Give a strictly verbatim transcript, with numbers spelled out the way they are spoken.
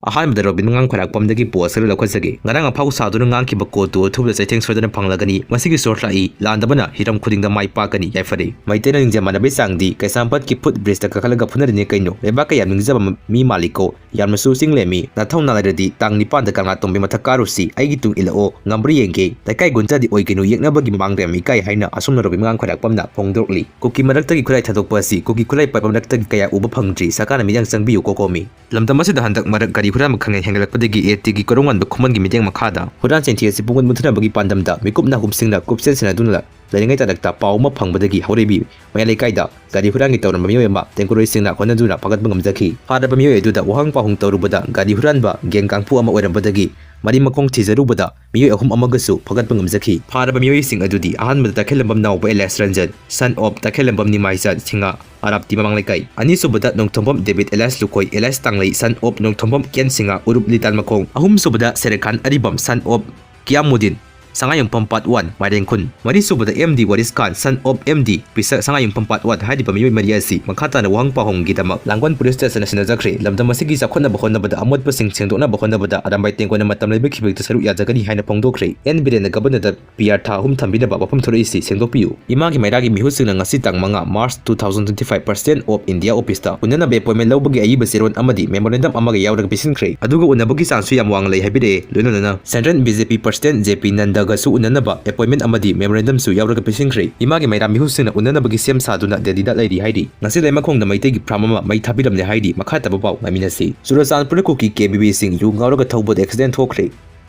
ꯑꯍꯥꯟꯕꯗ robin ꯃꯉꯥꯡ ꯈ꯭ꯋꯥꯏꯔꯥꯛꯄꯝꯗꯒꯤ post ꯈꯔ ꯂꯧꯈꯠꯆꯒꯦ꯫ ꯉꯔꯥꯡ ꯑꯐꯥꯎ ꯁꯥꯗꯨꯅ ꯉꯥꯡꯈꯤꯕ ꯀꯣꯜꯗꯨ ꯑꯊꯨꯕꯗ ꯆꯩꯊꯦꯡ ꯁꯣꯏꯗꯅ ꯐꯪꯂꯒꯅꯤ꯫ ꯃꯁꯤꯒꯤ ꯁꯣꯔ ꯂꯥꯛꯏ, ꯂꯥꯟꯗꯕꯅ ꯍꯤꯔꯝ ꯈꯨꯗꯤꯡꯗ ꯃꯥꯏ ꯄꯥꯛꯀꯅꯤ꯫ ꯌꯥꯏꯐꯔꯦ꯫ ꯃꯩꯇꯩꯅ ꯂꯤꯡꯖꯦꯜ ꯃꯥꯟꯅꯕꯩ ꯆꯥꯡꯗꯤ ꯀꯩꯁꯥꯝꯄꯥꯠꯀꯤ foot bridgeꯇ ꯀꯥꯈꯠꯂꯒ ꯐꯨꯅꯔꯤꯅꯦ ꯀꯩꯅꯣ꯫ ꯂꯩꯕꯥꯛ ꯀꯌꯥ ꯅꯤꯡꯖꯕ ꯃꯤ ꯃꯥꯜꯂꯤꯀꯣ꯫ ꯌꯥꯝꯅꯁꯨ ꯆꯤꯡ ꯂꯦꯝꯃꯤ꯫ ꯅꯊꯧꯅꯥ ꯂꯩꯔꯗꯤ ꯇꯥꯡ ꯅꯤꯄꯥꯟꯗ ꯀꯪꯂꯥꯇꯣꯡꯕꯤ ꯃꯊꯛ ꯀꯥꯔꯨꯁꯤ꯫ ꯑꯩꯒꯤ ꯇꯨꯡ ꯏꯜꯂꯛꯑꯣ꯫ ꯉꯝꯕ꯭ꯔꯥ ꯌꯦꯡꯒꯦ꯫ ꯂꯩꯀꯥꯏ ꯒꯨꯟꯖꯥꯗꯤ ꯑꯣꯏꯒꯅꯨ, ꯌꯦꯛꯅꯕꯒꯤ ꯃꯃꯥꯡꯗ ꯌꯥꯝ ꯏꯀꯥꯏ ꯍꯥꯏꯅ ꯑꯁꯣꯝꯅ ꯔꯣꯕꯤꯟ ꯃꯉꯥꯡ ꯈ꯭ꯋꯥꯏꯔꯥꯛꯄꯝꯅ ꯐꯣꯡꯗꯣꯔꯛꯂꯤ꯫ ꯀꯨꯀꯤ ꯃꯔꯛꯇꯒꯤ ꯈꯨꯠꯂꯥꯏ ꯊꯥꯗꯣꯛꯄ ꯑꯁꯤ ꯀꯨꯀꯤ ꯈꯨꯠꯂꯥꯏ ꯄꯥꯏꯕ ꯃꯔꯛꯇꯒꯤ ꯀꯌꯥ ꯎꯕ ꯐꯪꯗ꯭ꯔꯤ꯫ ꯁꯔꯀꯥꯔꯅ ꯃꯤꯠꯌꯦꯡ ꯆꯪꯕꯤꯌꯨ ꯀꯣꯀꯣꯃꯤ꯫ ꯂꯝꯗꯝ ꯑꯁꯤꯗ ꯍꯟꯗꯛ ꯃꯔꯛ ꯒꯥꯔꯤ ꯍꯨꯔꯥꯟꯕ ꯈꯪꯍꯦꯟ ꯍꯦꯟꯒꯠꯂꯛꯄꯗꯒꯤ ꯑꯦ ꯇꯤꯒꯤ ꯀꯣꯔꯧꯉꯥꯟꯕ ꯈꯨꯃꯟꯒꯤ ꯃꯤꯠꯌꯦꯡ ꯃꯈꯥꯗ ꯍꯨꯔꯥꯟ ꯆꯤꯟꯊꯤ ꯑꯁꯤ ꯄꯨꯡꯃꯨꯠ ꯃꯨꯠꯊꯅꯕꯒꯤ ꯄꯥꯟꯗꯝꯗ ꯃꯤꯀꯨꯞ ꯅꯥꯍꯨꯝꯁꯤꯡꯅ ꯀꯨꯞꯁꯦꯟ ꯁꯦꯟꯅꯗꯨꯅ ꯂꯩꯔꯤꯉꯩ ꯇꯥꯂꯛꯇ ꯄꯥꯎ ꯑꯃ ꯐꯪꯕꯗꯒꯤ ꯍꯧꯔꯛꯏꯕꯤ꯫ ꯃꯌꯥꯏ ꯂꯩꯀꯥꯏꯗ ꯒꯥꯔꯤ ꯍꯨꯔꯥꯟꯒꯦ ꯇꯧꯔꯝꯕ ꯃꯤꯑꯣꯏ ꯑꯃ ꯇꯦꯡꯀꯣꯔꯣꯏꯁꯤꯡꯅ ꯍꯣꯠꯅꯗꯨꯅ ꯐꯥꯒꯠꯄ ꯉꯝꯖꯈꯤ꯫ ꯐꯥꯔꯕ ꯃꯤꯑꯣꯏ ꯑꯗꯨꯗ ꯋꯥꯍꯪ ꯄꯥꯎꯍꯪ ꯇꯧꯔꯨꯕꯗ ꯒꯥꯔꯤ ꯍꯨꯔꯥꯟꯕ gang ꯀꯥꯡꯕꯨ ꯑꯃ ꯑꯣꯏꯔꯝꯕꯗꯒꯤ ꯃꯔꯤ ꯃꯈꯣꯡ ꯊꯤꯖꯔꯨꯕꯗ ꯃꯤꯑꯣꯏ ꯑꯍꯨꯝ ꯑꯃꯒꯁꯨ ꯐꯥꯒꯠꯄ ꯉꯝꯖꯈꯤ꯫ ꯐꯥꯔꯕ ꯃꯤꯑꯣꯏꯁꯤꯡ ꯑꯗꯨꯗꯤ ꯑꯍꯥꯟꯕꯗ ꯇꯈꯦꯜꯂꯝꯕꯝ ꯅꯥꯎꯕ alias Ranjan, son of ꯇꯈꯦꯜꯂꯝꯕꯝ ꯅꯤꯃꯥꯏꯆꯥ Singh, ꯑꯔꯥꯞꯇꯤ ꯃꯃꯥꯡ ꯂꯩꯀꯥꯏ꯫ ꯑꯅꯤꯁꯨꯕꯗ ꯅꯣꯡꯊꯣꯝꯕꯝ ꯗꯦꯕꯤꯠ alias Lukhoi alias Tanglei, son of Nongthombam Ken Singh, Urup Leitan Makhong. ꯑꯍꯨꯝꯁꯨꯕꯗ ꯁꯦꯔꯦꯈꯥꯟ ꯑꯔꯤꯕꯝ, son of ꯀꯤꯌꯥꯃꯨꯗꯤꯟ, ꯁꯉꯥꯏꯌꯨꯝꯐꯝ part one, ꯃꯥꯏꯔꯦꯡꯈꯨꯟ꯫ ꯃꯔꯤꯁꯨꯕꯗ M D Waris Khan, son of M D Pishak, Sangaiyumpham part one꯫ ꯍꯥꯏꯔꯤꯕ ꯃꯤꯑꯣꯏ ꯃꯔꯤ ꯑꯁꯤ ꯃꯈꯥ ꯇꯥꯅ ꯋꯥꯍꯪ ꯄꯥꯎꯍꯪꯒꯤꯗꯃꯛ ꯂꯥꯡꯒꯣꯜ police stationꯗ ꯁꯤꯟꯅꯖꯈ꯭ꯔꯦ꯫ ꯂꯝꯗꯝ ꯑꯁꯤꯒꯤ ꯆꯥꯎꯈꯠꯅꯕ ꯍꯣꯠꯅꯕꯗ, ꯑꯃꯣꯠꯄꯁꯤꯡ ꯁꯦꯡꯗꯣꯛꯅꯕ ꯍꯣꯠꯅꯕꯗ ꯑꯔꯥꯝꯕꯥꯏ ꯇꯦꯡꯀꯣꯅ ꯃꯇꯝ ꯂꯩꯕ ꯈꯤꯕꯤꯛꯇ ꯁꯔꯨꯛ ꯌꯥꯖꯒꯅꯤ ꯍꯥꯏꯅ ꯐꯣꯡꯗꯣꯛꯈ꯭ꯔꯦ꯫ ꯑꯦꯟ ꯕꯤꯔꯦꯟꯅ governor ꯗ ꯄꯤ ꯑꯥꯔ ꯊꯥ ꯑꯍꯨꯝ ꯊꯝꯕꯤꯅꯕ ꯋꯥꯐꯝ ꯊꯣꯔꯛꯏꯁꯤ ꯁꯦꯡꯗꯣꯛꯄꯤꯌꯨ꯫ ꯏꯃꯥꯒꯤ ꯃꯩꯔꯥꯒꯤ ꯃꯤꯍꯨꯠꯁꯤꯡꯅ ꯉꯁꯤ ꯇꯥꯡ ꯃꯉꯥ March two thousand twenty five, President of India officeꯇ ꯎꯅꯅꯕ appointment ꯂꯧꯕꯒꯤ ꯑꯏꯕ ꯆꯦꯔꯣꯜ ꯑꯃꯗꯤ memorandum ꯑꯃꯒ ꯌꯥꯎꯔꯒ ꯄꯤꯁꯤꯟꯈ꯭ꯔꯦ꯫ ꯑꯗꯨꯒ ꯎꯅꯕꯒꯤ ꯆꯥꯟꯁꯁꯨ ꯌꯥꯝ ꯋꯥꯡꯅ ꯂꯩ ꯍꯥꯏꯕꯤꯔꯛꯑꯦ꯫ ꯂꯣꯏꯅꯅ Central B J P President J P ꯅꯟꯗꯒꯁꯨ ꯎꯅꯅꯕ appointment ꯑꯃꯗꯤ memorandumꯁꯨ ꯌꯥꯎꯔꯒ ꯄꯤꯁꯤꯟꯈ꯭ꯔꯦ꯫ ꯏꯃꯥꯒꯤ ꯃꯩꯔꯥ ꯃꯤꯍꯨꯠꯁꯤꯡꯅ ꯎꯅꯅꯕꯒꯤ ꯁꯦꯝ ꯁꯥꯗꯨꯅ ꯗꯦꯜꯂꯤꯗ ꯂꯩꯔꯤ ꯍꯥꯏꯔꯤ꯫ ꯉꯁꯤ ꯂꯩꯃꯈꯣꯡꯗ ꯃꯩꯇꯩꯒꯤ farm ꯑꯃ ꯃꯩ ꯊꯥꯕꯤꯔꯝꯂꯦ ꯍꯥꯏꯔꯤ꯫ ꯃꯈꯥ ꯇꯥꯕ ꯄꯥꯎ ꯉꯥꯏꯃꯤꯟꯅꯁꯤ꯫ ꯆꯨꯔꯆꯥꯟꯄꯨꯔ ꯀꯨꯀꯤ K B Bꯁꯤꯡ ꯌꯨ ꯉꯥꯎꯔꯒ ꯊꯧꯕꯗ accident ꯊꯣꯛꯈ꯭ꯔꯦ꯫